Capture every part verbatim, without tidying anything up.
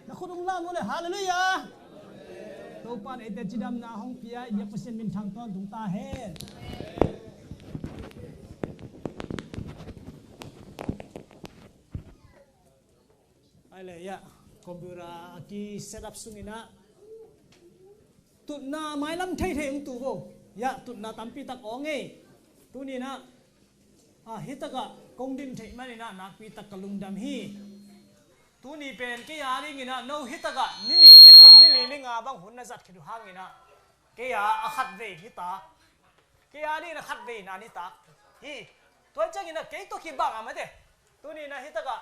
Na khut hong lam uh le, halleluiah. Topa in eite cidamna hong pia, i biak Pasian minthang tawntung ta hen. Ai le, ya, computer a ki set up sungin ah tutna mailam theithei hong tu vo. Ya, tutna tampi tak awng ei. Tuni in ah, ah, hi takah kong din theih manin ah nakpi tak ka lungdam hi. Tuni pen kei a dingin ah no hi takah ni nih, ni thum, ni li, ni nga bang hun na zat khit uh hangin ah kei a a khat vei hi ta. Kei a dingin a khat vei na ni tak hi. Tua ciangin ah kei tawh kibang a mate. Tuni in ah hi takah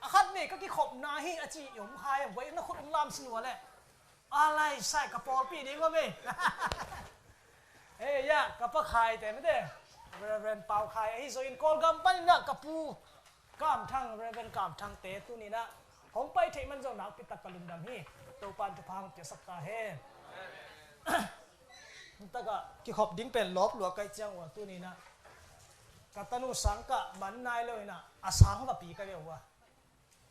a khat vei ka kikhopna hi a ci i om kha hiam? Guai, na khut hong lam sin uh a leh. A lai sai ka pawlpi ding om ei. Ei, ya, ka pa Khai te mate. Reverend Pau Khai ahi zongin Kawlgam panin ah ka pu Kam Thang, Reverend Kam Thang te tuni in ah hong pai theih man zong nakpi tak ka lungdam hi. Topa in thupha hong piasak ta hen. Takah kikhop ding pen lawp lua ka hih ciang uh a tuni in ah ka tanu sang kah man nai lo in ah a sang va pi ka ve uh a.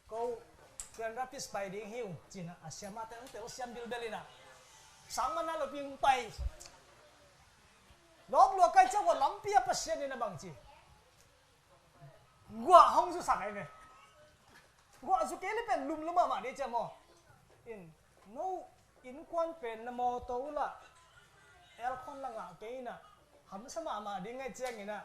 Ko Grand Rapids pai ding hi uh ci in ah a siamahte hong tel siam bilbel in ah sang man nai lo pi hong pai. Lawp lua ka hih ciang uh a lampi ah Pasian in ah bang ci, guah hong zusak ahi ve. Guah zu kei le pen lum lua mahmah ding cia maw. In, no innkuan pen na mawtaw uh lah aircon la ngah kei in ah hamsa mahmah ding ahih ciangin ah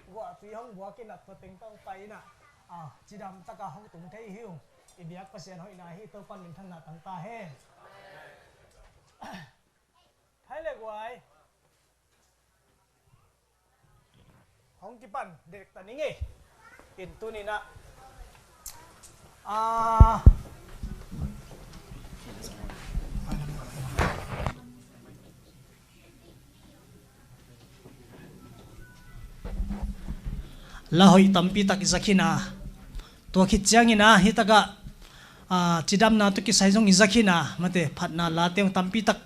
guahtui hong buak in ah tua teng tawh pai in ah, ah, cidam takah hong tung thei hi uh. I biak Pasian hoihna hi. Topa in minthanna tang ta hen. Thai le guai. Hong kipan dek ta ning ei. In tuni in ah, ah, la hoih tampi tak i za khin a, tua khit ciangin ah hi takah, ah, cidamna tawh kisai zong i za khin a, mate, phatna late hong tampi tak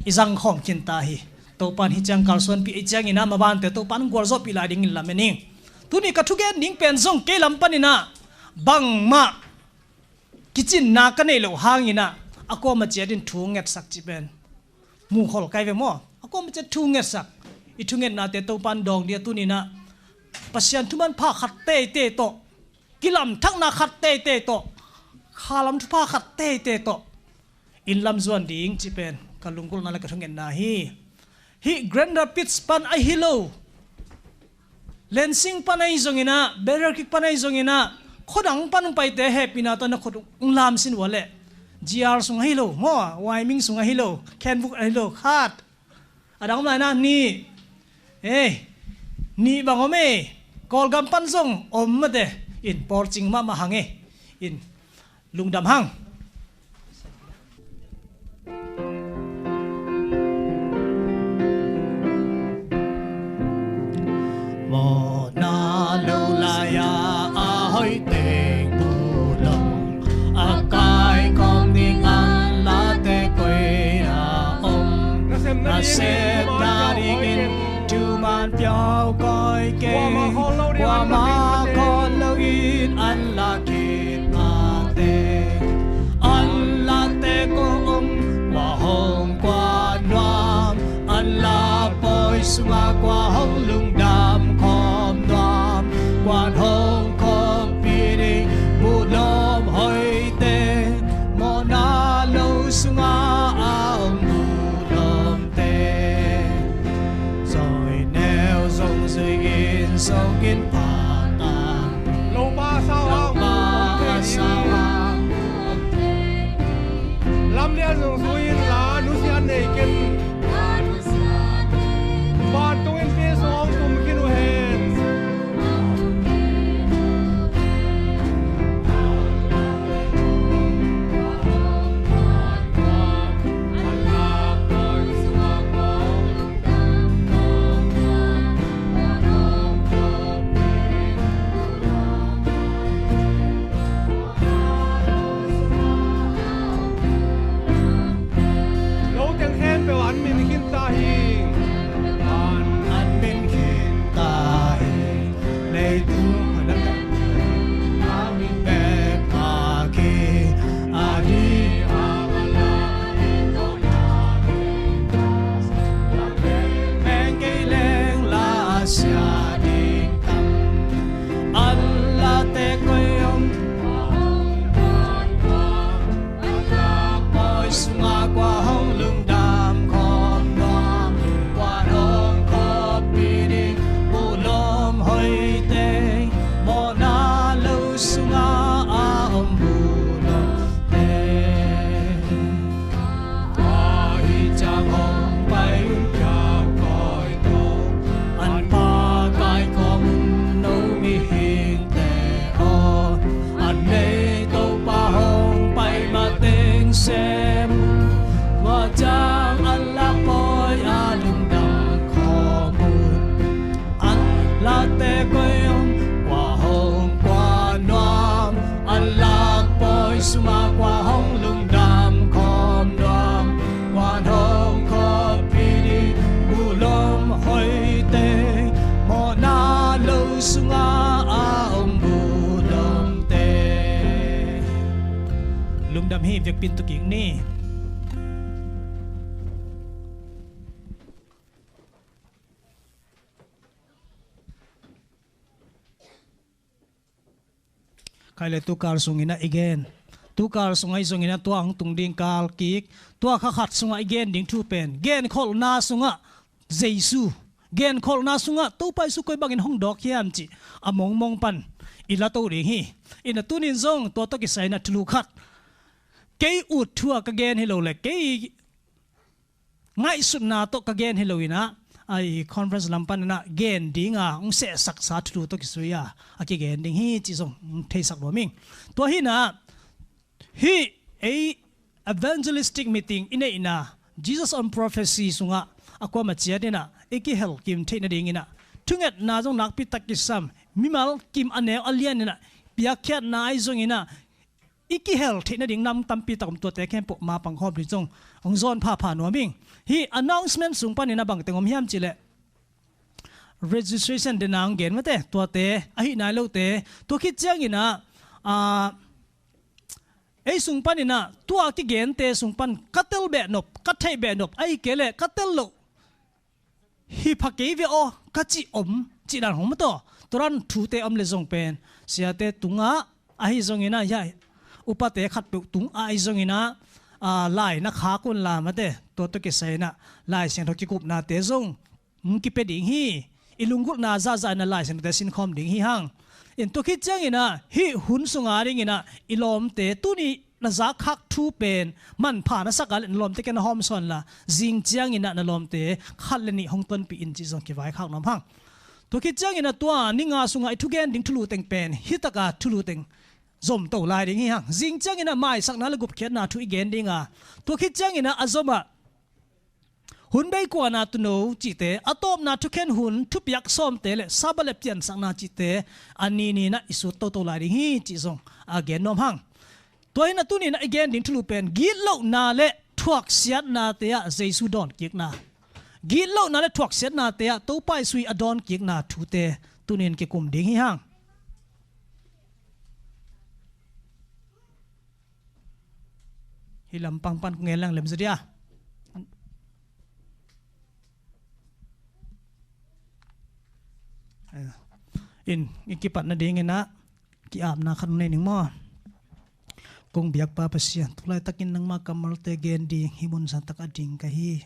i zang khawm khin ta hi. Topa in hih ciang kalsuanpih ahih ciangin ah mabante Topa in gualzawhpih lai dingin lamen ing. Tuni ka thugen ding pen zong kei lam panin ah bangmah kicinna ka neih loh hangin ah a kuama ciat in thu ngetsak cih pen mukhol kai ve maw? A kuama ciat thu ngetsak, i thungetnate Topa in dawng ding a, tuni in ah Pasian thuman pha khat teitei tawh, kilamthakna khat teitei tawh, khalam thupha khat teitei tawh in lam zuan ding cih pen ka lunggulhna le ka thungetna hi. Hih Grand Rapids pan ahi lo, Lansing pan ahi zongin ah, Battle Creek pan ahi zongin ah, khuadang pan hong paite hehpihna tawh na khut hong lam sin uh a leh. G R sung ahi lo maw, Waiming sung ahi lo, Khenbuk ahi lo, khat. A dang om lai na, nih. Ei, nih bang om ei. Kawlgam pan zong om mate. In pawlcing mahmah hang ei. In lungdam hang. Mawhna lo lai-a a hoih teng bulong, a kaikhawm ding an late koi a om. Nasepna dingin thuman piau koi kei. Kuamah khawl loin an la khit mah teng, an late kong om, kua hong kuan nuam, an la pawi sungah kua hong lungdam khawm nuam, kuan hong khawmpih ding bulawm hoihte, mawhna lo sungah a om bulawmte. Zawi neu zong zui in, sawk in Dam hi, vekpi in tu kik ni. Khai le tu kal sungin ah i gen. Tu kal sungah i zongin ah tua hong tung ding kal kik. Tua kha khat sungah i gen ding thu pen, genkholhna sungah Jesu, genkholhna sungah Topa Jesu koi bangin hong dawk hiam cih a mongmong pan i la to ding hi. Ina tunin zong tua tawh kisai in ah thulu khat kei ut thu a ka gen hi lo le, kei ngaihsutna tawh ka gen hi lo in ah, a i conference lam pan in ah gen ding a hong sehsaksa thulu tawh kisai a, a kigen ding hi cih zong theisak nuam ing. Tua hi in ah, hih ei evangelistic meeting i neihna, Jesus on Prophecy sungah a kuamah ciat in ah i kihel kim theih nading in ah, thungetna zong nakpi tak kisam, mimal kim a neu a lian in ah piakkhiatna ahi zongin ah i kihel theih nading nam tampi tak om, tuate khempeuh ma pang khawm ding zong hong zawn phapha nuam ing. Hih announcement sung pan in ah bang teng om hiam cih leh, registration dena hong gen mate, tuate, ahi nai lote, tua khit ciangin ah, ah, ei sung pan in ah tua kigente sung pan ka tel behnop, ka theih behnop, ahih kei leh ka tel loh hi pha kei ve aw ka cih om, cih dan hong mataw. Tua dan thute om le zong pen, siate tungah ahi zongin ah, hia upate khatpeuh tungah ahi zongin ah, ah, lai na khak un la mate, tua tawh kisai in ah Lai Siangtho kikupnate zong hong kipia ding hi. I lunggulhna zahzah in ah Lai Siangthote sinkhawm ding hi hang. In tua khit ciangin ah hih hun sunga dingin ah i lawmte tuni na zak khak thu pen manpha na sak a leh na lawmte kiang na hawmsawn la, zing ciangin ah na lawmte khat le nih hong tonpih in cih zong kivaikhak nuam hang. Tua khit ciangin ah tua ni nga sungah i thugen ding thulu teng pen hi taka thulu teng zom to lai ding hi hang. Zing ciangin ah maisakna le gupkhiatna thu i gen ding a, tua khit ciangin ah a zom ah hun bei kuana tuuno cihte, a tawpna thukhen hun, thupiak sawmte le Sabbath le piansakna cihte a ni ni in ah i sut toto lai ding hi cih zong a gen nuam hang. Tua hi in ah tuni in ah i gen ding thulu pen gitlohna le thuaksiatnate ah Jesu dawnkikna. Gitlohna le thuaksiatnate ah Topa Jesu i a dawnkikna thute tuni in kikum ding hi hang. Hih lampang pan kong gen lang lem zaw dia. In, i kipat nadingin ah ki-apna khat nei ning maw. Kong biakpa Pasian, tu laitakin nangma kammalte gen ding hih mun santak a ding ka hi.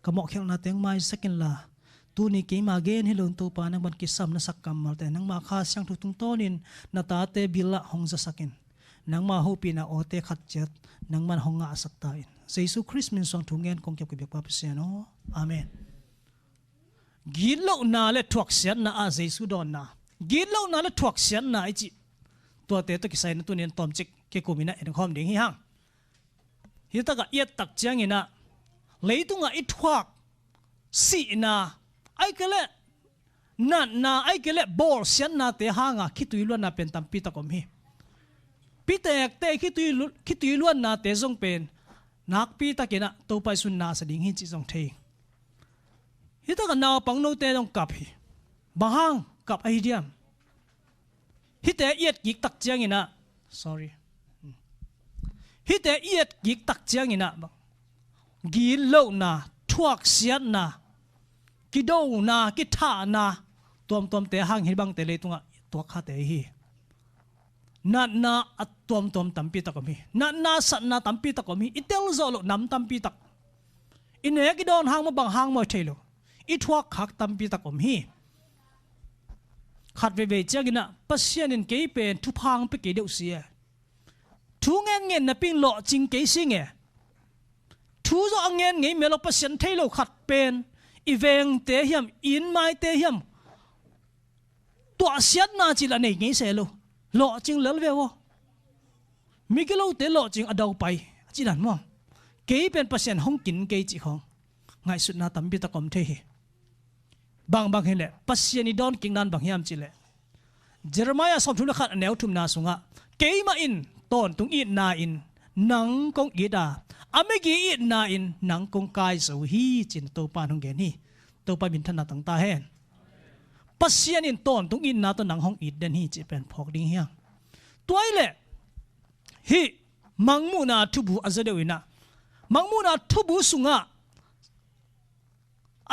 Ka mawhkhelhnate hong maisak inla, tuni keima gen hi loin Topa nangman kisam na sak kammalte nangma Kha Siangtho tungtawnin na tate bilah hong zasak in. Nangma hopihna awte khat ciat nangman hong ngahsak ta in. Jesu Khrist min suang thu ngen kong kiap ka biakpa Pasian aw. Amen. Gitlohna le thuaksiatna ah Jesu dawnna. Gitlohna le thuaksiatna i cih tuate tawh kisai in ah tuni in tawmcik kikum in ah en khawm ding hi hang. Hih takah i et tak ciangin ah leitungah i thuak sihna, ahih kei leh natna, ahih kei leh bawlsiatnate hanga khitui luanna pen tampi tak om hi. Pitekte khitui lu-, khitui luannate zong pen nakpi takin ah Topa Jesu in na sa ding hi cih zong thei. Hih takah naupang note zong kap hi. Bang hang kap ahi diam? Hihte i et kik tak ciangin ah, sorry. Hihte i et kik tak ciangin ah, gitlohna, thuaksiatna, kidona, kithahna, tuamtuamte hang hih bangte leitungah tuak khate hi. Natna a tuamtuam tampi tak om hi. Natna satna tampi tak om hi. I tel zawh loh nam tampi tak. I nek i dawn hang maw, bang hang maw thei lo. I thuak khak tampi tak om hi. Khat veivei ciangin ah Pasian in kei pen thupha hong pia kei deuh si e. Thu ngenngen napi in lawhcing kei si nge. Thu zawh a ngen ngei mel lo, Pasian thei lo khat pen i vengte hiam, i innmaite hiam, tuahsiatna cih lah nei ngei se lo. Lawhcing lel ve aw. Migilote lawhcing a daupai a cih dan maw. Kei pen Pasian hong kin kei cih khawng ngaihsutna tampi tak om thei hi. Bangbang hileh Pasian i dawnkik nan bang hiam cihleh, Jeremiah sawmthum le khat a neu thumna sungah, keimah in tawntung itna in nang kong it a, a migi itna in nang kong kai zo hi, ci-in Topa in hong gen hi. Topa minthanna tang ta hen. Pasian in tawntung itna tawh nang hong it den hi cih pen phawk ding hi hang. Tua hileh hih Mangmuhna thubu a za deuh inah, Mangmuhna thubu sungah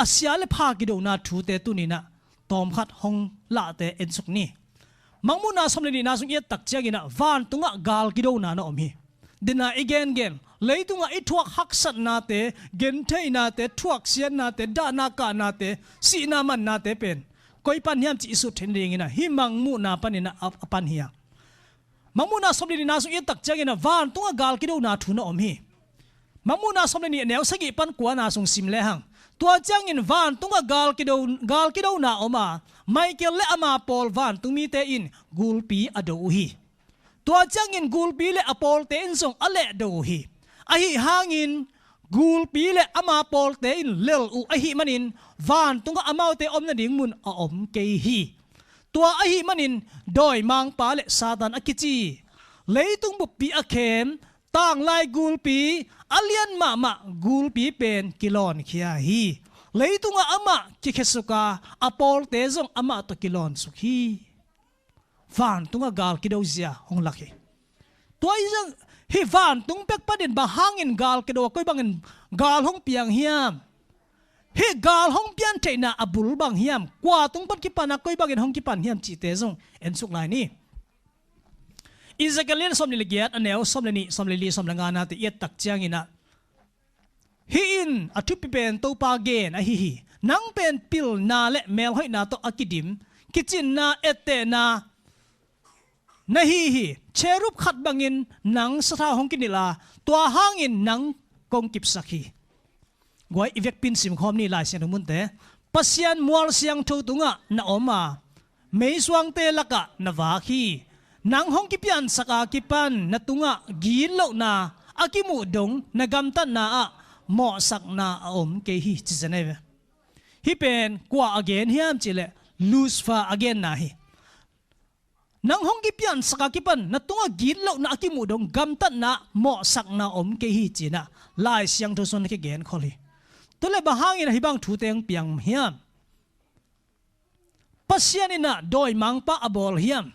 a sia le pha kidona thute tuninah tawmkhat hong lahte ensuk ni. Mangmuhna sawm le nihna sung i et tak cianginah vantungah gal kidona na om hi. Dena i gengen, leitungah i thuak haksatnate, gentheihnate, thuaksiatnate, dahna kahnate, sihna mannate pen koi pan hiam cih i sut theih nadinginah hih Mangmuhna paninah a, a pan hi a. Mangmuhna sawm le nihna sung i et tak cianginah vantungah gal kidona thu na om hi. Mangmuhna sawm le nih a neu sagih pan kuana sung sim lehang, tua ciangin vantungah gal kido, gal kidona om a, Michael le ama pawl vantung mite in gulpi a do uh hi. Tua ciangin gulpi le a pawlte in zong a lehdo uh hi. Ahi hangin gulpi le ama pawlte in lel uh ahi manin vantungah amaute om nading mun a om kei hi. Tua ahi manin dawimangpa le Satan a kici, leitung buppi a khem tanglai gulpi a lian mahmah gulpi pen kilawnkhia hi. Leitungah amah kikhesuka, a pawlte zong amah tawh kilawnsuk hi. Vantungah gal kido zia hong lak hi. Tua i zang, hih vantung pek panin bang hangin gal kido a koi bangin gal hong piang hiam? Hih gal hong pian theihna a bul bang hiam? Kua tung pan kipana koi bangin hong kipan hiam cihte zong ensuk lai ni. Ezekiel lian sawm nih le giat a neu sawm le nih, sawm le li, sawm le nganate i et tak cianginah, hih in a thupi pen Topa gen ahi hi. Nang pen pilna le melhoihna tawh a kidim, kicinna, ettehna na hi hi. Cherub khat bangin nang sathau hong kinilh a, tua hangin nang kong kipsak hi. Guai, i vekpin simkhawm ni Lai Siangtho munte. Pasian mual siangtho tungah na om a, meisuangte lakah na vak hi. Nang hong kipiansak a kipan na tungah gitlohna a kimuh dong na gamtatna ah mawhsakna a om kei hi, ci zen ahi ve. Hih pen kua a gen hiam cihleh Lucifer a genna hi. Nang hong kipiansak a kipan na tungah gitlohna a kimuh dong gamtatna mawhsakna om kei hi, cinah Lai Siangtho sung na kigenkhol hi. Tule bang hangin ahi bang thute hong piang hiam? Pasian inah dawimangpa a bawl hiam?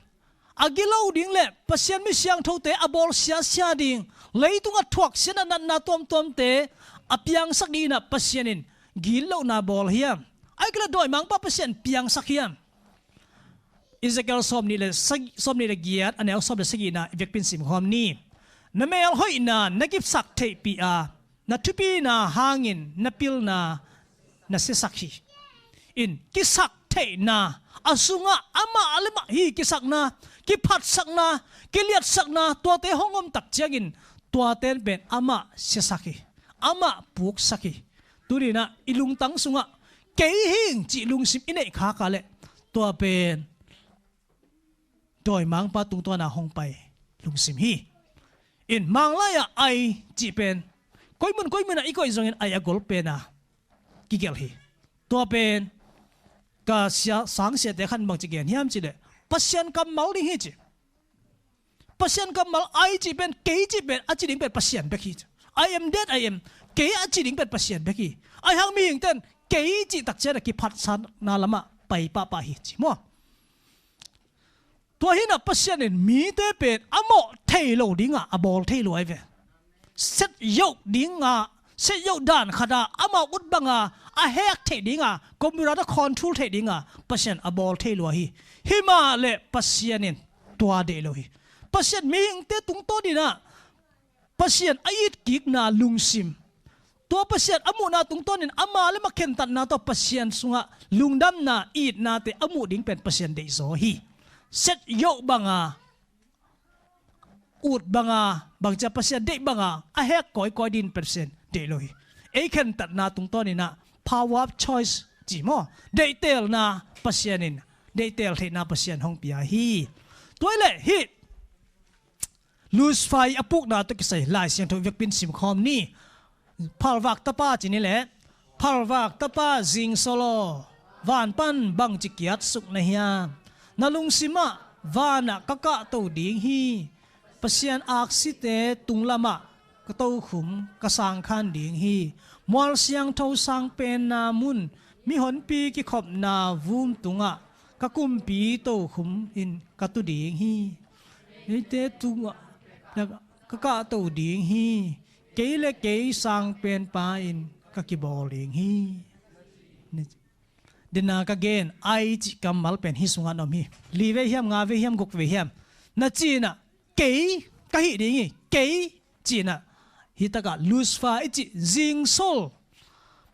A gilo ding le Pasian mi siangthote a bawl siasia ding, leitungah thuaksiat a natna tuamtuamte a piangsak dinginah Pasian in gitlohna bawl hiam? Ai kila dawimangpa Pasian piangsak hiam? Ezekiel sawm nih le sagi-, sawm nih le giat a neu sawm le sagihna i vekpin simkhawm ni. Na melhoihna na kipsak theihpih a, na thupina hangin na pilna na siasak hi. In kisak theihna a sungah amah le mah hi kisakna, kiphatsakna, kiliatsakna, tuate hong om tak ciangin tuate pen amah siasak hi. Amah puksak hi. Tuninah i lungtang sungah kei hing cih lungsim i neih khak a leh tua pen dawimangpa tungtawna hong pai lungsim hi. In manglai-ah ai cih pen koi mun koi munah i koih zongin ai a gol pena kigelh hi. Tua pen ka sia, sangsiate khan bangci gen hiam cihleh Pasian kammal ding hi ci. Pasian kammal ai cih pen, kei cih pen a ci ding pen Pasian bek hi. I am that I am. Kei a ci ding pen Pasian bek hi. Ai hang mihingten kei cih tak ciangin a kiphatsakna lamah pai pahpah hi ci maw? Tua hinah Pasian in mite pen a mawh thei lo dingah a bawl thei lua hi ve. Set yoh dingah, set yoh dan khatah amau ut banga a hek theih dingah, computer tawh control theih dingah Pasian a bawl thei lua hi. Himah le Pasian in tua deih lo hi. Pasian mihingte tungtawn inah Pasian a itkikna lungsim, tua Pasian a muhna tungtawnin ama le ma khentatna tawh Pasian sungah lungdamna itnate a muh ding pen Pasian deihzaw hi. Set yoh banga, ut banga, bangcia Pasian deih banga a hek kawikawi din Pasian deih lo hi. Ei khentatna tungtawninah power of choice ci maw, deihtelna Pasian in, deihtel theihna Pasian hong pia hi. Tua hileh hih Lucifer a pukna tawh kisai Lai Siangtho vekpin simkhawm ni. Phalvak tapa ci ni leh, phalvak tapa zingsolo, van pan bangci kiatsuk na hiam? Na lungsimah vanah ka kahto ding hi. Pasian aksite tunglamah ka tokhum ka sangkhan ding hi. Mual siangtho sangpenna mun, mihonpi kikhopna vum tungah ka kumpi tokhum in ka tu ding hi. Eite tungah ka kahto ding hi. Kei le kei sangpenpa in ka kibawl ding hi. Dena ka gen, "I" cih kammal pen hih sungah na om hi. Li vei hiam, nga vei hiam, guk vei hiam, na ci-in ah, "Kei ka hih ding hi, kei," ci-in ah, hih takah Lucifer i cih zingsol,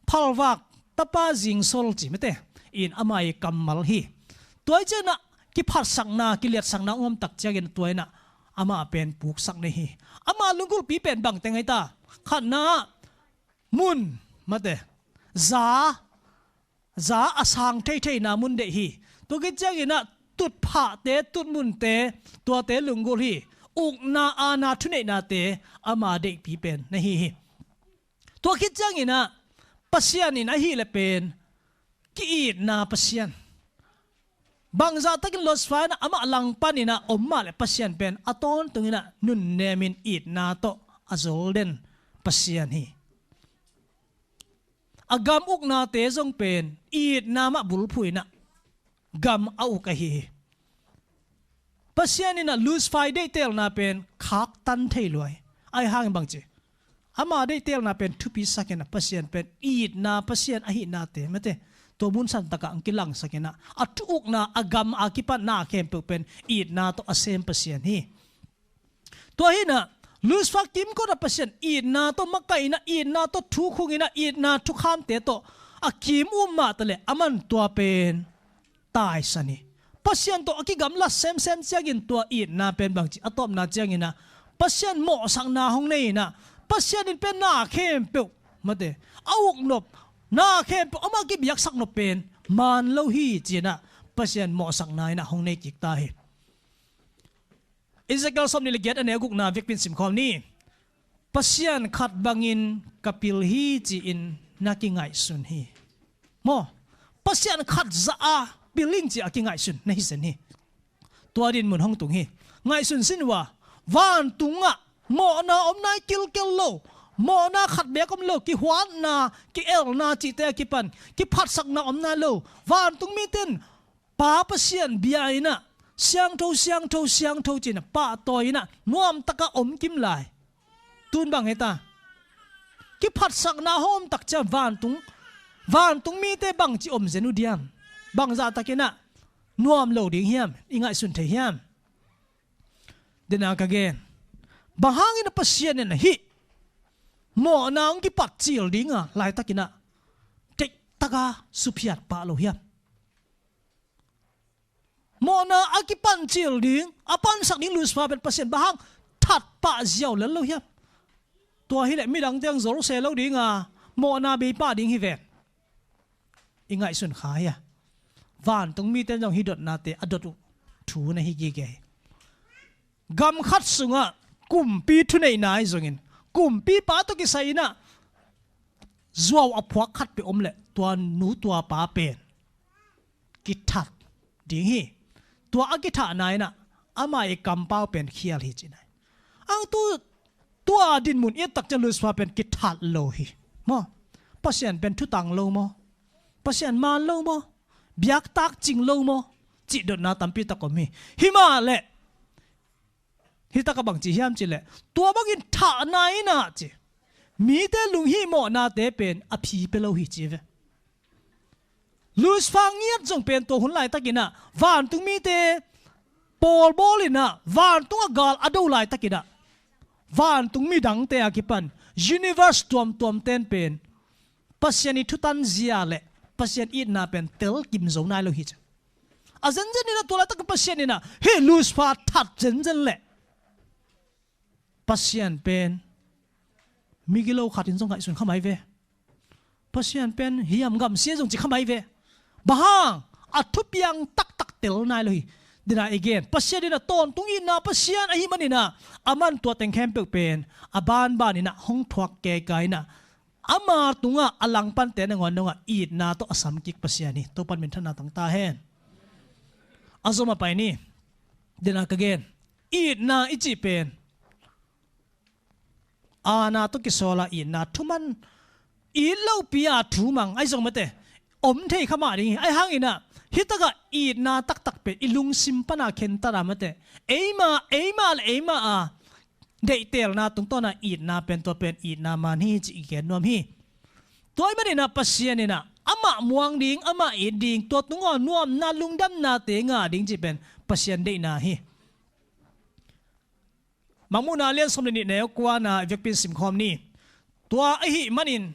phalvak tapa zingsol ci mate in ama i kammal hi. Tua i ciangin ah kiphatsakna, kiliatsakna om tak ciangin tua in ah amah pen puksak nei hi. Ama lunggulhpi pen bang teng hi ta? Khatna ah mun mate, za, za a sang theitheina mun deih hi. Tua khit ciangin ah tutphahte, tutmunte, tuate lunggulh hi. Ukna, aana, thuneihnate ama deihpi pen na hi hi. Tua khit ciangin ah Pasian in ahih leh pen ki-itna Pasian. Bangzah takin Lucifer in ah amah langpan in ah om mah leh Pasian pen a tawntungin ah nunnemin itna tawh a zolden Pasian hi. A gam uknate zong pen itna mah bulphuh in ah gam a uk ahi hi. Pasian in ah Lucifer i deihtelna pen khaktan thei lua hi. Ahi hangin bang ci? Ama deihtelna pen thupisak in ah Pasian pen itna Pasian ahihnate mate, tua mun santak ah hong kilangsak in ah a thu ukna, a gam a kipan na khempeuh pen itna tawh a sem Pasian hi. Tua hi in ah Lucifer kimkot ah Pasian itna tawh makaih in ah, itna tawh thukhuk in ah, itna thukhamte tawh a kim um mah taleh aman tua pen taisan hi. Pasian tawh a kigamla semsem ciangin tua itna pen bang ci? A tawpna ciangin ah Pasian mawhsakna hong nei in ah, Pasian in pen na khempeuh mate, a uknop, na khempeuh amah kibiaksak nop pen maan lo hi ci-in ah Pasian mawhsakna in ah hong nei kik ta hi. Ezekiel sawmnih le giat, a neu gukna vekpi-in simkhawm ni. Pasian khat bangin ka pil hi ci-in na kingaihsun hi. Maw, Pasian khat zah a pil ing ci-a kingaihsun na hi zen hi. Tua dinmun hong tung hi. Ngaihsun sin uh a, vantungah mawhna om nai kilkel lo, mawhna khat beek om lo, kihuatna, ki-elna cihte a kipan kiphatsakna om nai lo. Vantung mite in Pa Pasian bia in ah, "Siangtho, siangtho, siangtho," ci-in ah pahtawi in ah nuamtak a om kim lai. Tun bang hi ta? Kiphatsakna hong om tak ciang vantung, vantung mite bang ci om zen uh diam? Bangzah takin ah nuam lo ding hiam? I ngaihsun thei hiam? Dena ka gen, bang hangin ah Pasian in ah hih mawhna hong kipat cil ding a laitak in ah deihtak a suphiat pah lo hiam? Mawhna a kipan cil ding, a pansak ding Lucifer pen Pasian bang hang that pah ziau lel lo hiam? Tua hi leh midangte hong zol se lo ding a, mawhna bei pah ding hi ven. I ngaihsun kha hia? Vantung mite in zong hih dotnate a dot uh thu na hi gige hi. Gam khat sungah kumpi thuneihna ahi zongin, kumpipa tawh kisai in ah zuau a phuak khat peuh om leh tua nu tua pa pen kithat ding hi. Tua a kithahna in ah ama i kampau pen khial hi ci-in ah. Ang tu, tua dinmun i et tak ciang Lucifer pen kithat lo hi. Maw, Pasian pen thutang lo maw? Pasian maan lo maw? Biaktak cing lo maw? Cih dotna tampi tak om hi. Hi mah leh, hih takah bang ci hiam cih leh, tua bangin thahna in ah ci, mite lunghihmawhnate pen a phi pia lo hi ci ve. Lucifer ngiat zong pen tua hun laitakin ah vantung mite pawlbawl in ah vantung a gal a do laitakin ah vantung midangte a kipan universe tuamtuamte in pen Pasian i thutan zia le Pasian itna pen telkim zo nai lo hi ci. A zenzen in ah tua laitakin Pasian in ah hih Lucifer that zenzen leh Pasian pen migilo khat in zong ngaihsun kha mai ve. Pasian pen hiam gamsia zong ci kha mai ve. Bang hang? A thupiang taktak tel nai lo hi. Dena i gen, Pasian in ah tawntung itna Pasian ahih manin ah aman tua teng khempeuh pen a banban in ah hong thuak keka in ah ama tungah a langpante nangawn dongah itna tawh a samkik Pasian hi. Topan minthanna tang ta hen. A zom a pai ni. Dena ka gen, itna i cih pen aana tawh kisawl a itna, thuman it lopi a thumang ahi zong mate om thei kha mah ding hi. Ahi hangin ah hih takah itna taktak pen i lungsim pana khentat a mate eima, eima le eima a Deihtelna tungtawnah itna pen, tua pen itna man hi cih i gen nuam hi. Tua ahih maninah Pasian inah amah muang ding, amah it ding, tua tungah nuamna lungdamnate ngah ding cih pen Pasian deihna hi. Mangmuhna lian sawm le nih neu kuana i vekpi-in simkhawm ni. Tua ahih manin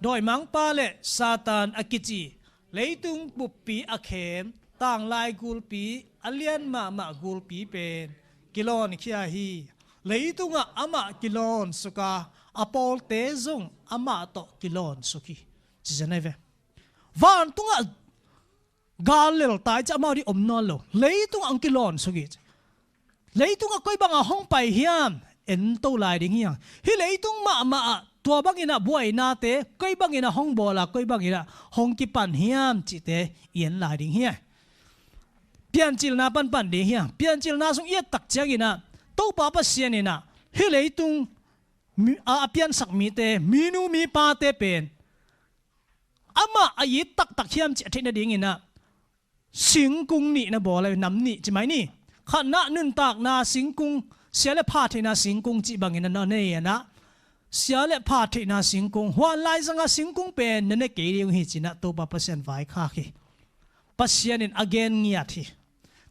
dawimangpa le Satan a kici, leitung buppi a khem, tanglai gulpi, a lian mahmah gulpi pen kilawnkhia hi. Leitungah amah kilawnsuk a, a pawlte zong amah tawh kilawnsuk hi, ci zen ahi ve. Vantungah gal leltai ciah amau dih om nawn lo. Leitungah hong kilawnsuk hi. Leitungah koi bangah hong pai hiam, ento lai ding hi hang. Hih leitung mahmah ah tua banginah buainate koi banginah hong bawl a, koi banginah hong kipan hiam cihte i en lai ding hi. Piancilna panpan ding hi hang. Piancilna sung i et tak cianginah Topa Pasian inah hih leitung mi, a, a piansak mite, minu mipate pen amah a it taktak hiam cih a theih nadinginah singkung nih na bawl a, nam nih ci mai ni. Khatnah nuntakna singkung, sia le pha theihna singkung cih bangin na nei inah, sia le pha theihna singkung, huan laizanga singkung pen na ne kei ding uh hi cinah Topa Pasian vaikhak hi. Pasian in a gen ngiat hi.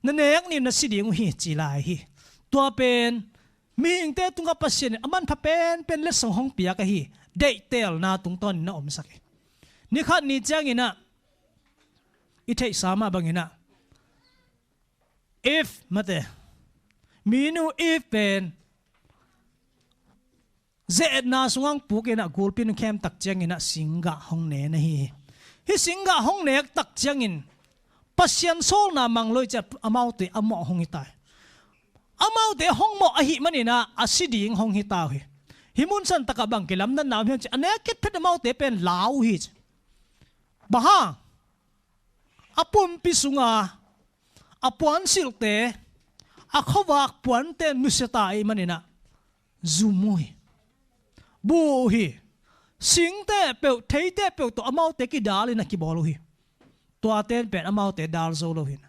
Na nek nih na si ding uh hi ci lai hi. Tua pen mihingte tungah Pasian in a manpha penpen letsong hong piak ahi. Deihtelna tungtawnin na omsak hi. Ni khat ni cianginah i theihsa mah banginah Eve mate, minu Eve pen ze-etna sungah pukinah gulpi nung khem tak cianginah singgah hong ne na hi hi. Hih singgah hong nek tak ciangin Pasian sawlna mang lo hi ciah amaute a mawh hong hi ta hi. Amaute hong mawh ahih maninah a si ding hong hi ta uh hi. Hih mun santakah bang kilamdanna om hiam cih a nek khit phet amaute pen lau uh hi ci. Bang hang? A pumpi sunga a puansilhte, a khuavak puante nusia ta ahih maninah zum uh hi. Bu uh hi. Singte peuh, theite peuh tawh amaute kidalin a kibawl uh hi. Tuaten pen amaute dal zo lo hi.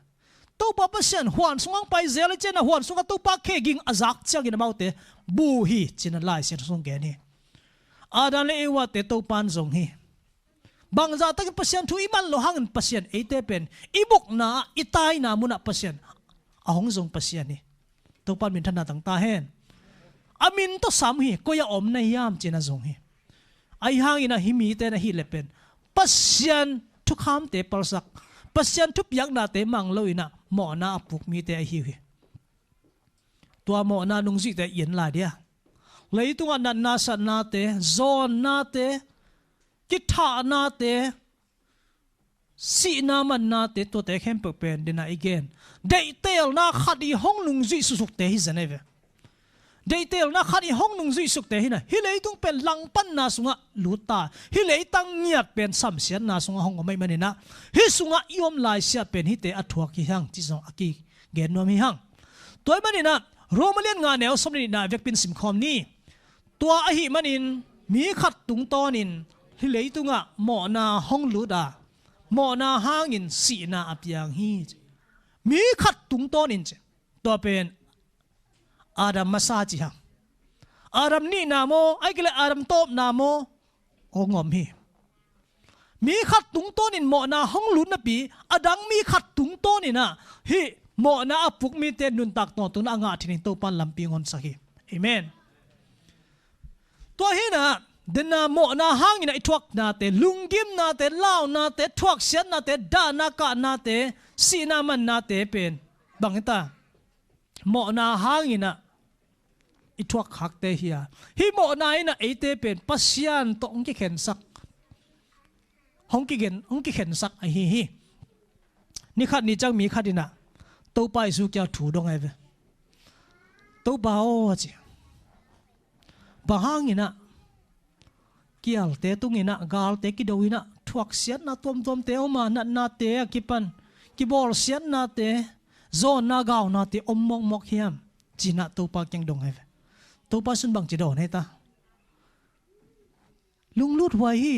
Topa Pasian huan sungah pai zel a cianah huan sungah Topa khe ging a zak ciangin amaute bu uh hi cinah Lai Siangtho sung gen hi. Adam le Eva te Topan zong hi. Bangzah takin Pasian thu i man loh hangin Pasian eite pen i bukna, i taina munah Pasian a hong zong Pasian hi. Topa minthanna tang ta hen. A min tawh sam hi, koi a om na hiam cinah zong hi. Ahi hanginah hih mite na hih le pen Pasian thukhamte palsak, Pasian thupiaknate mang loinah mawhna a puk mite ahi uh hi. Tua mawhna nungzuihte i en lai dia. Leitungah natna satnate, zawnnate, kithahnate, sihna mannate, tuate khempeuh pen dinah i gen. Deihtelna khat i hong nungzuih suksukte hi zen ahi ve. Deihtelna khat i hong nungzuih sukte hinah hih leitung pen langpanna sungah lut ta. Hih leitang ngiat pen samsiatna sungah hong om ahih maninah hih sungah i om laisiah pen hihte a thuak hi hang cih zong a kigen nuam hi hang. Tua ahih maninah Roma lian nga neu sawm le nihna vekpi-in simkhawm ni. Tua ahih manin mi khat tungtawnin hih leitungah mawhna hong lut a, mawhna hangin sihna a piang hi. Mi khat tungtawnin ci. Tua pen Adam masa ci hang. Adam nihna maw, ahih kei leh Adam tawpna maw, hong om hi. Mi khat tungtawnin mawhna hong lut napi, a dang mi khat tungtawninah hih mawhna a puk mite nuntak tawntungna a ngah theih nading Topan lampi hong honsak hi. Amen. Tua hinah dena mawhna hanginah i thuaknate, lunggimnate, launate, thuaksiatnate, dahna kahnate, sihna mannate pen bang hi ta? Mawhna hanginah i thuak khakte hi a, hih mawhna inah eite pen Pasian tawh hong kikhensak, hong kigen, hong kikhensak ahi hi. Ni khat ni ciang mi khat inah Topa Jesu kiang thu dong ahi ve. Topa aw, a ci. Bang hanginah kialte tunginah galte kido inah thuaksiatna tuamtuamte om a, natnate a kipan kibawlsiatnate, zawnna gaunate om mawkmawk hiam? Cinah Topa kiang dong ahi ve. Topa sun bangci dawn hei ta? Lunglut huai hi.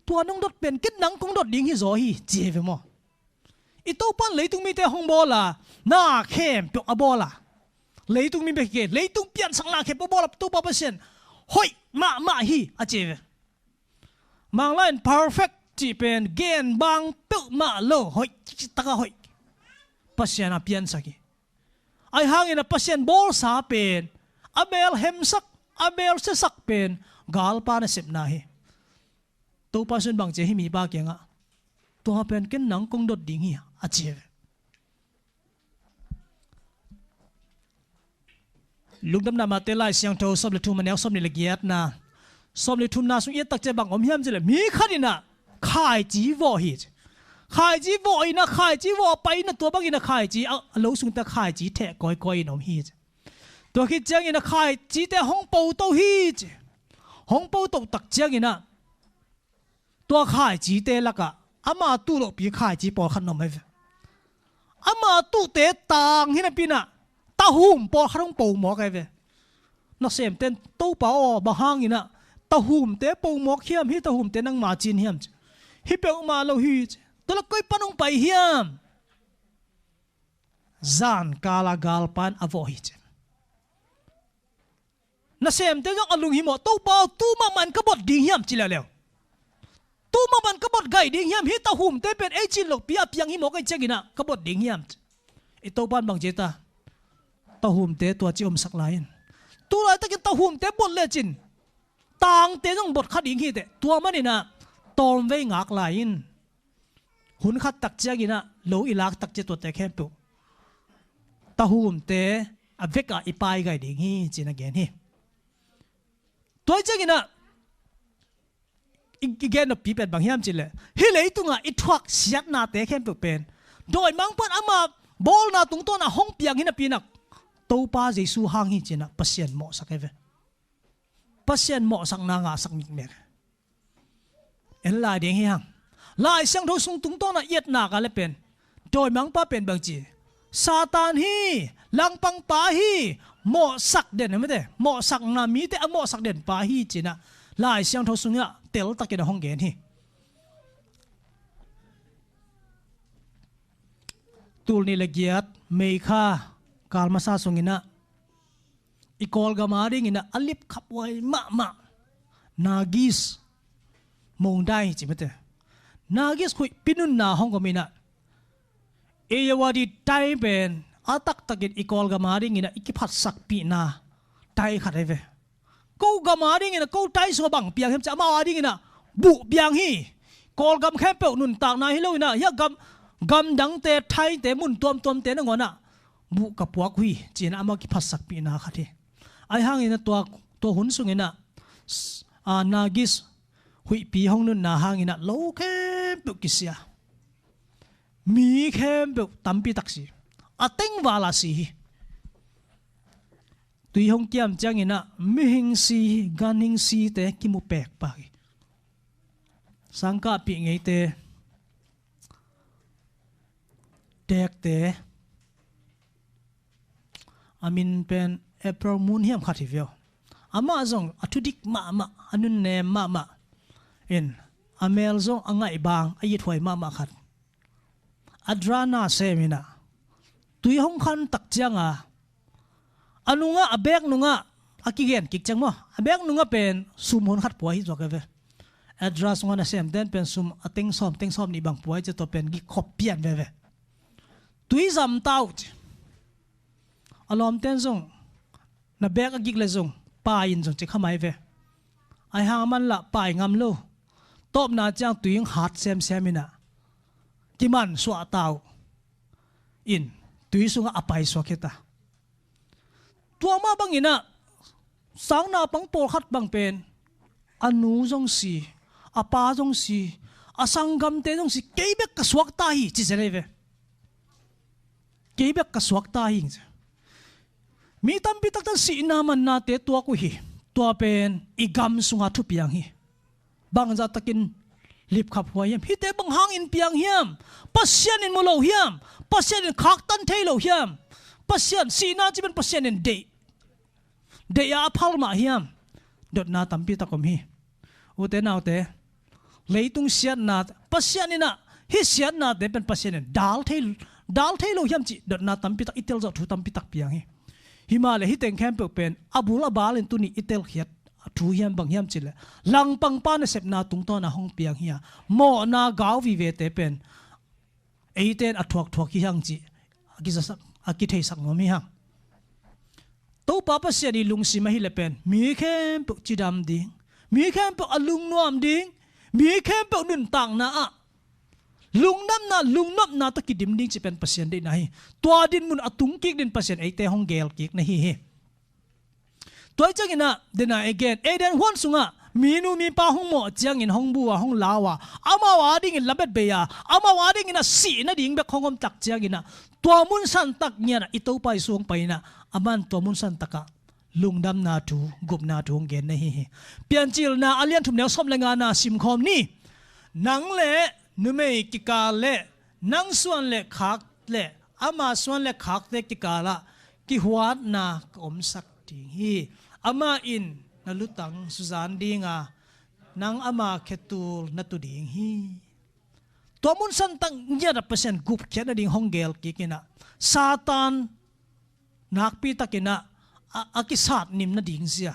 Tua nong dot pen ken nang kong dot ding hi zaw hi, ci hi ve maw? I Topan leitung mite hong bawl a, na khempeuh a bawl a, Leitung mi bek hi kei, leitung piansakna khempeuh bawl a Topa Pasian hoih mahmah hi a ci ve. Manglai in perfect cih pen gen bang peuhmah lo, hoih, taka hoih Pasian a piansak hi. Ahi hangin a Pasian bawlsa pen a mel hemsak, a mel siasak pen galpa nasepna hi. Topa Jesu'n bang ci a, hih mipa kiangah, tua pen ken nang kong dot ding hi a ci ve. Lungdamna Mate Lai Siangtho sawm le thum, a neu sawmnih le giatna, sawmnih thumna sung i et tak ciang bang om hiam cih leh, mi khat in a khaici vawh hi ci. Khaici vawh in a, khaici vawh a pai in a, tua bangin a khaici a, a lo sungte khaici theh kawikawi in om hi ci. Tua khit ciangin a khaicite hong po to hi ci. Hong po to tak ciangin a, tua khaicite lakah ama tuh lohpi khaici pawlkhat na om hi ve. Ama tuhte tang hi napi in a, tahum pawlkhat hong po mawk hi ve. Nasemte'n, Topa aw, bang hangin a tahumte po mawk hiam, hih tahumte nangma ci-in hiam ci. Hi peuhmah lo hi ci. Tua leh koi pan hong pai hiam? Zan kal a galpa in a vawh hi ci. Nasemte zong a lunghimawh, Topa aw, tu mahmah in ka bot ding hiam ci leuleu. Tu mahmah in ka bot gai ding hiam, hih tahumte pen ei cin lohpi a piang hi mawk ahih ciangin a ka bot ding hiam. I Topa in bang ci ta, tahumte tua ci omsak lai in. Tu laitakin tahumte bot lecin tangte zong bot kha ding hi teh, tua manin a tawmvei ngak lai in. Hun khat tak ciangin a lo i lak tak ciang tuate khempeuh tahumte a vek a i pai gai ding hi ci-in a gen hi. Tua ciangin a i, i gen noppi pen bang hiam cih leh, hih leitungah i thuak siatnate khempeuh pen dawimangpa'n ama bawlna tungtawn a hong piang hi napi in a, Topa Jesu hang hi ci-in a Pasian mawhsak hi ve. Pasian mawhsakna ngahsak mikmek. En lai ding hi hang. Lai Siangtho sung tungtawn a i et nak leh pen, dawimangpa pen bang ci, Satan hi, langpangpa hi, mawhsak den, mite, mawhsakna, mite a mawhsak den pa hi ci-in a Lai Siangtho sungah teltakin a hong gen hi. Tul nih le giat May kha kal masa sungin a, i Kawlgam a dingin a, a lipkhaphuai mahmah Nagis Mongdai ci mite, Nagis huihpi nunna hong om in a, Ayeyarwady tai pen a taktakin i Kawlgam a dingin a i kiphatsakpihna tai khat hi ve. Ko gam a dingin a ko tai sungah bang piang hiam cih leh, amau a dingin a buh piang hi. Kawlgam khempeuh nuntakna hi lo in a, hih a gam, gamdangte, Thaite, mun tuamtuamte nangawn a buh ka puak uh hi ci-in a, amau kiphatsakpihna khat hi. Ahi hangin a tua, tua hun sungin a, s-, a, Nagis huihpi hong nunna hangin a lo khempeuh kisia, mi khempeuh tampi tak si, a teng val a si hi. Tui hong kiam ciangin a mihing si, ganhing site kimu pekpak hi. Sangkahpih ngeite, tekte, a min pen April Moon hiam khat hi viau. Amah zong a thudik mahmah, a nunnem mahmah in, a mel zong a ngaih bang, a ithuai mahmah khat. Adra na sem in a, tui hong khan tak ciang a, a nungah, a bek nungah, a kigen kik ciang maw, a bek nungah pen sum hun khat pua hi zuak hi ve. Adra sungah nasemte'n pen sum a teng sawm, teng sawmnih bang pua hi ci, tua pen gik khop pian veve. Tui zam ta uh ci. A lawmte'n zong, na bek a gik leh zong pai in zong ci kha mai ve. Ahi hang aman lah pai ngam lo. Tawpna ciang tui hong hat semsem in a, kimansuah ta uh in, tui sungah a paisuak hi ta. Tua mah bangin a, sang naupang pawlkhat bang pen a nu zong si, a pa zong si, a sanggamte zong si, kei bek ka suakta hi ci zel hi ve. Kei bek ka suakta hi. Mi tampi takte sihna mannate tuak uh hi. Tua pen i gam sunga thupiang hi. Bangzah takin lipkhaphuai hiam? Hihte bang hangin piang hiam? Pasian in mu lo hiam? Pasian in khaktan thei lo hiam? Pasian, sihna cih pen Pasian in deih, deih a a phal mah hiam? Dotna tampi tak om hi. Ute naute, leitung siatna, Pasian in a, hih siatnate pen Pasian in dal thei, dal thei lo hiam cih dotna tampi tak, i tel zawh thu tampi tak piang hi. Himahleh hih teng khempeuh pen a bul a bal in tuni i telkhiat thu hiam bang hiam cih leh, langpangpa nasepna tungtawn a hong piang hi a, mawhna gau vivete pen eite in a thuakthuak hi hang cih a kizasak, a kitheisak nuam hi hang. Topa Pasian i lungsim ahih leh pen mi khempeuh cidam ding, mi khempeuh a lungnuam ding, mi khempeuh nuntakna ah lungdamna, lungnopna tawh kidim ding cih pen Pasian deihna hi. Tua dinmun a tungkik dingin Pasian eite hong gelkik na hi hi. Tua hi ciangin ah, then again, Eden huan sungah minu mipa hong mawh ciangin hong bu a, hong lau a, amau adingin lamet bei a, amau adingin ah sih nading bek hong om tak ciangin ah, tua mun santak ngiat ah i Topa Jesu hong pai in ah, aman tua mun santak ah lungdamna thu, gupna thu hong gen na hi hi. Piancilna a lian thum, neu sawm le ngana simkhawm ni. Nang le numei kikal le nang suan le khak le ama suan le khakte kikal ah kihuatna ka omsak ding hi. Amah in na lutang suzan ding a, nang ama khetul na tu ding hi. Tua mun santak ngiat ah Pasian gupkhiat nading hong gelkik in ah, Satan nakpi takin ah a, a kisat nim nading zia,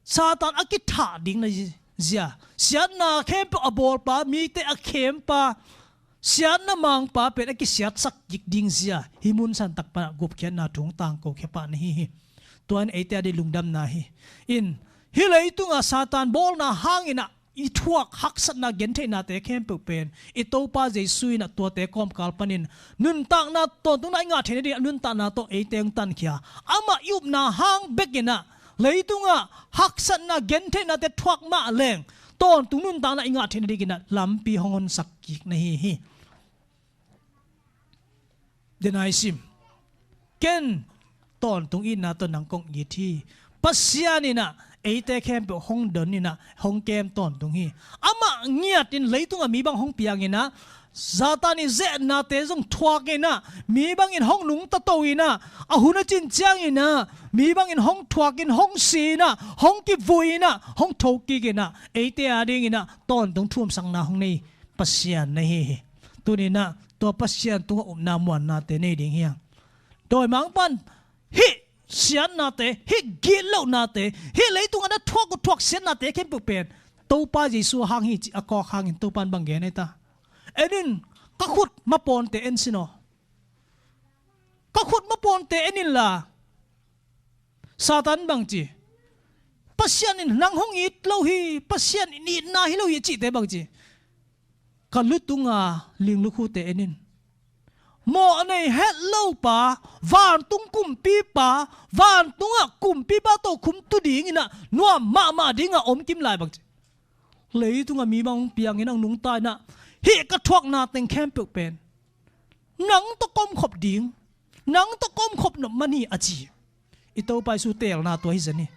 Satan a kithah ding na zia, siatna khempeuh a bawlpa, mite a khempa, siatna mangpa pen a kisiatsak kik ding zia, hih mun santak pan ah gupkhiatna thu hong tangko khia pah na hi hi. Tua in eite ading lungdamna hi. In, hih leitungah Satan bawlna hangin ah i thuak haksatna gentheihnate khempeuh pen i Topa Jesu in ah tuate kawmkal panin nuntakna tawntungna i ngah theih nading ah nuntakna tawh eite hong tankhia. Amah i upna hang bekin ah leitungah haksatna gentheihnate thuak mah leng tawntung nuntakna i ngah theih nadingin ah lampi hong honsak kik na hi hi. Then again, ken tawntung itna tawh nang kong it hi. Pasian in ah eite khempeuh hong don in ah hong kem tawntung hi. Amah ngiat in leitungah mi bang hong piang in ah, Satan i zehnate zong thuak in ah, mi bangin hong nungta to in ah, a hun a cin ciangin ah mi bangin hong thuak in, hong si in ah, hong kivui in ah, hong thokik in ah, eite adingin ah tawntung thumsakna hong nei Pasian na hi hi. Tuni in ah tua Pasian tungah upna muannate nei ding hi hang. Dawimangpa'n hih siatnate, hih gitlohnate, hih leitungah na thuak uh thuak siatnate khempeuh pen Topa Jesu hang hi cih a kawk hangin Topa'n bang gen ei ta? En in, ka khut mapawnte en sin aw. Ka khut mapawnte en inla, Satan bang ci? Pasian in nang hong it lo hi, Pasian in itna hi lo hi cihte bang ci? Ka lutunga linglukhute en in. Mawh nei het lopa, vantung kumpipa, vantungah kumpipa tokhum tu dingin ah nuam mahmah dingah om kim lai bang ci? Leitungah mi bang hong piangin ah hong nungta in ah, hih ka thuakna teng khempeuh pen nang tawh ka omkhop ding, nang tawh ka omkhop nop man hi a ci. I Topa Jesu teelna tua hi zen hi.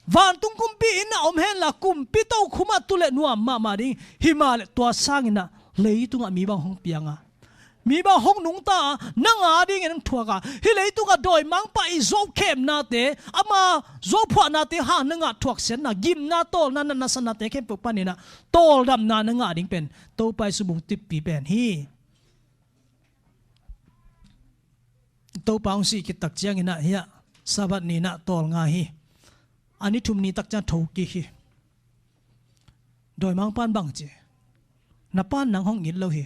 Vantung kumpi in ah om henla, kumpi tokhum ah tu leh nuam mahmah ding. Himahleh tua sangin ah leitungah mi bang hong piang a, mi bang hong nungta a, nang adingin hong thuak a, hih leitungah dawimangpa i zuaukhemnate, ama zuauphuahnate hang na ngah thuaksiatna, gimna, tawlna, natna, satnate khempeuh panin ah tawldamna na ngah ding pen Topa Jesu bung tippi pen hi. Topa hong sih khit tak ciangin ah hiah Sabbath ni in ah tawlnga hi. A ni thum ni tak ciang thokik hi. Dawimangpa'n bang ci? Na pa'n nang hong it lo hi.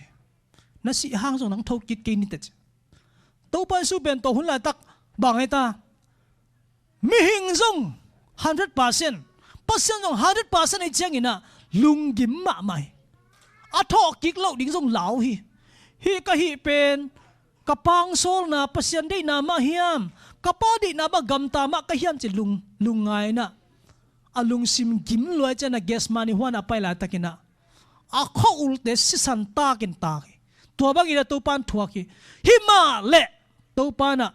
Na sih hang zong nang thokik kei ni teh ci. Topa Jesu pen tua hun laitak bang ei ta? Mihing zong hundred percent, Pasian zong hundred percent ei ciangin ah lunggim mahmah hi. A thawhkik loh ding zong lau hi. Hih ka hih pen ka pangsawlna Pasian deihna mah hiam, ka Pa deihna mah gamta mah ka hiam ci lung, lungngai in ah, a lungsim gim lua ciangin ah Gethsemane huan a pai laitakin ah a khua ulte sisan takin tak hi. Tua bangin ah Topa'n thuak hi. Himahleh Topa'n ah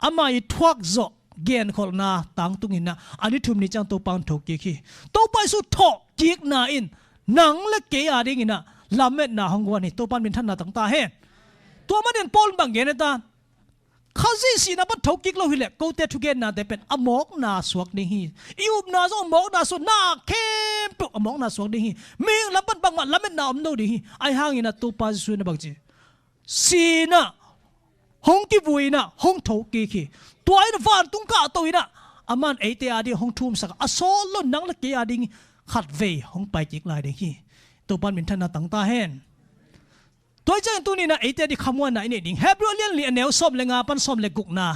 ama i thuak zawh genkholhna tangtungin ah a ni thum ni ciang Topa'n thokik hi. Topa Jesu thawhkikna in nang le kei adingin ah lametna hong guan hi. Topa'n minthanna tang ta hen. Tua manin Paul in bang gen ei ta? Khazih sihna pan thokik lo hileh kote thugennate pen a mawkna suak ding hi. I upna zong a mawkna suak, na khempeuh a mawkna suak ding hi. Mihing lam pan bangmah lametna om lo ding hi. Ahi hangin ah Topa Jesu in ah bang ci? Sihna hong kivui in ah hong tho kik hi. Tua in vantung kahto in ah aman eite ading hong thumsak a, a sawt lo nang le kei ading khatvei hong pai kik lai ding hi. Topan minthanna tang ta hen. Tua hi ciangin tuni in ah eite ading khamuanna i neih ding, Hebrew a lian li a neu sawm le nga pan sawm le gukna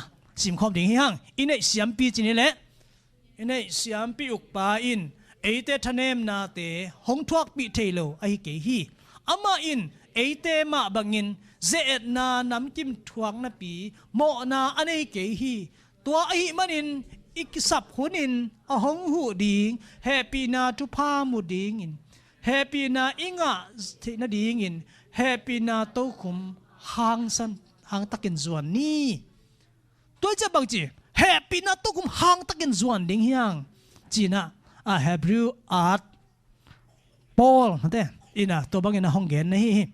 simkhawm ding hi hang. I neih siampi ci ni leh, i neih siampi ukpa in eite thanemnate hong thuakpih thei lo ahi kei hi. Amah in eite mah bangin ze-etna namkim thuaknapi mawhna a nei kei hi. Tua ahih manin i kisap hunin a hong huh ding hehpihna thupha mu dingin, hehpihna i ngah theih nadingin hehpihna tokhum hangsan, hangtakin zuan ni. Tua hi ciah bang ci, hehpihna tokhum hangtakin zuan ding hi hang ci-in ah, a Hebrew at Paul mate in ah tua bangin a hong gen na hi hi.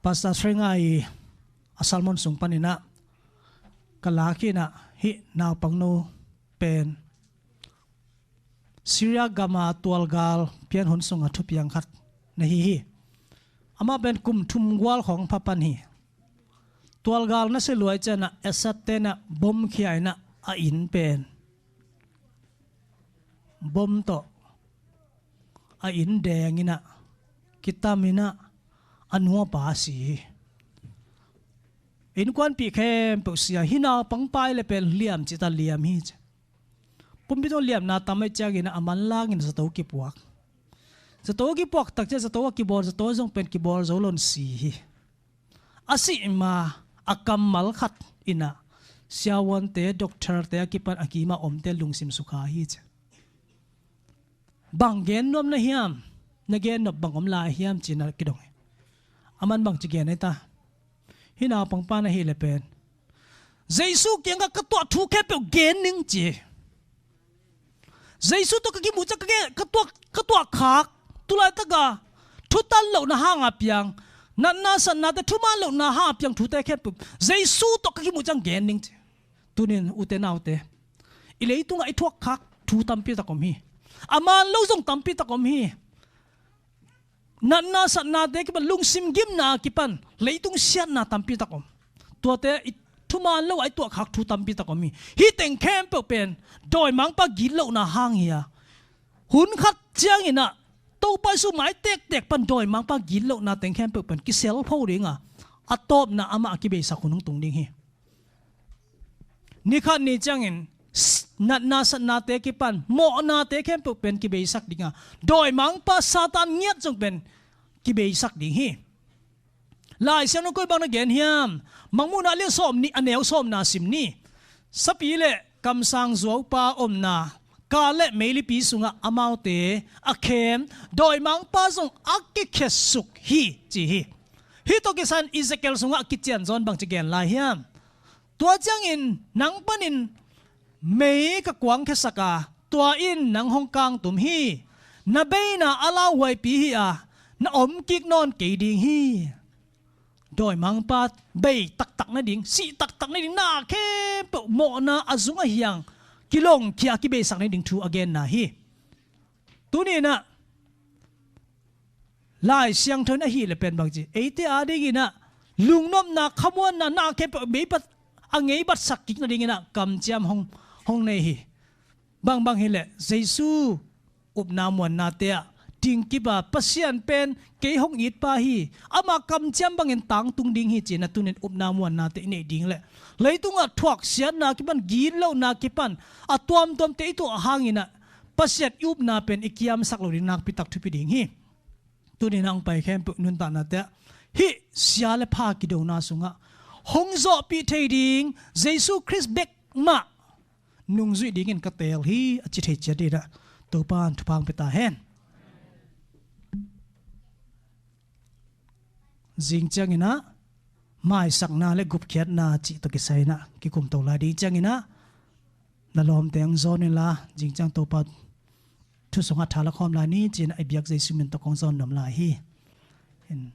Pastor Srenga i a sermon sung panin ah ka lak hi in ah, hih naupangno pen Syria gama tualgal pian hun sunga thupiang khat na hi hi. Amah pen kum thum gual khawng pha pan hi. Tualgal na si luai ciangin ah Assad te in ah bom khia in ah a inn pen bom tawh a inn deng in ah kitam in ah a nupa a si hi. Innkuanpih khempeuh sia hi. Naupang pa i le pen liam cita liam hi ci. Pumpi tawh liamna tam ahih ciangin ah a manlangin zato kipuak. Zato kipuak tak ciah zato a kibawl, zato zong pen kibawl zo loin si hi. A sih ma a kammal khat in ah siavuante, doctor te a kipan a kima omte lungsim sukha hi ci. Bang gen nuam na hiam? Na gen nop bang om lai hiam ci-in ah kidong hi. Aman bang ci gen ei ta? Hih naupang pa na hi le pen Jesu kiangah ka tuah thu khempeuh gen ning ci. Jesu tawh ka kimuh ciang ka gen, ka tuah, ka tuah khak, tulaitak a thutan lohna hanga piang, natna satnate thuman lohna hanga piang thute khempeuh Jesu tawh ka kimuh ciang gen ning ci. Tunin ute naute, i leitungah i thuak khak thu tampi tak om hi. A man lo zong tampi tak om hi. Natna satnate kipan, lungsim gimna kipan leitung siatna tampi tak om. Tuate i thuman lo a i tuah khak thu tampi tak om hi. Hih teng khempeuh pen dawimangpa gitlohna hang hi a, hun khat ciangin ah Topa Jesu mai tektek pan dawimangpa gitlohna teng khempeuh pen kiselpho ding a, a tawpna amah a kibeisak hun hong tung ding hi. Nikhat ni ciangin s-, natna satnate kipan mawhnate khempeuh pen kibeisak ding a, dawimangpa Satan ngiat zong pen kibeisak ding hi. Lai Siangtho koi bang na gen hiam? Mangmuhna lian sawm nih, a neu sawmna sim ni. Sapi le kamsang zuaupa omna, ka le meilipi sungah amaute a khem, dawimangpa zong a kikhetsuk hi ci hi. Hih tawh kisai-in Ezekiel sungah a kician zaw in bang ci gen lai hiam? Tua ciangin nang panin mei ka kuangkhiasak a, tua in nang hong kangtum hi. Na beina a lauhuaipi hi a, na omkik nawn kei ding hi. Dawimangpa bei taktak nading, sih taktak nading, na khempeuh mawhna a zung a hiang kilongkhia a kibeisak nading thu a genna hi. Tuni-in ah Lai Siangtho in ahih leh pen bang ci, eite adingin ah lungnopna, khamuanna, na khempeuh meipat a ngeibatsak kik nadingin ah kamciam hong, hong nei hi. Bangbang hileh Jesu upna muannate ah dingkip a, Pasian pen kei hong itpa hi, ama kamciam bangin tangtung ding hi ci-in ah tunin upna muannate i neih ding leh leitungah thuaksiatna kipan, gitlohna kipan, a tuamtuamte i tuah hangin ah Pasian i upna pen i kiamsak lo ding nakpitak thupi ding hi. Tunin ah hong pai khempeuh nuntaknate ah hih sia le pha kidona sungah hong zawhpih thei ding Jesu Khrist bek mah nungzuih dingin ka teel hi, a ci thei ciat dingin ah Topa in thupha hong pia ta hen. Zing ciangin ah maisakna le gupkhiatna cih tawh kisai-in ah kikum to lai ding ciangin ah na lawmte hong zawn inla, zing ciang Topa thu sungah tha la khawm lai ni ci-in ah i biak Jesu min tawh kong zawn nuam lai hi. In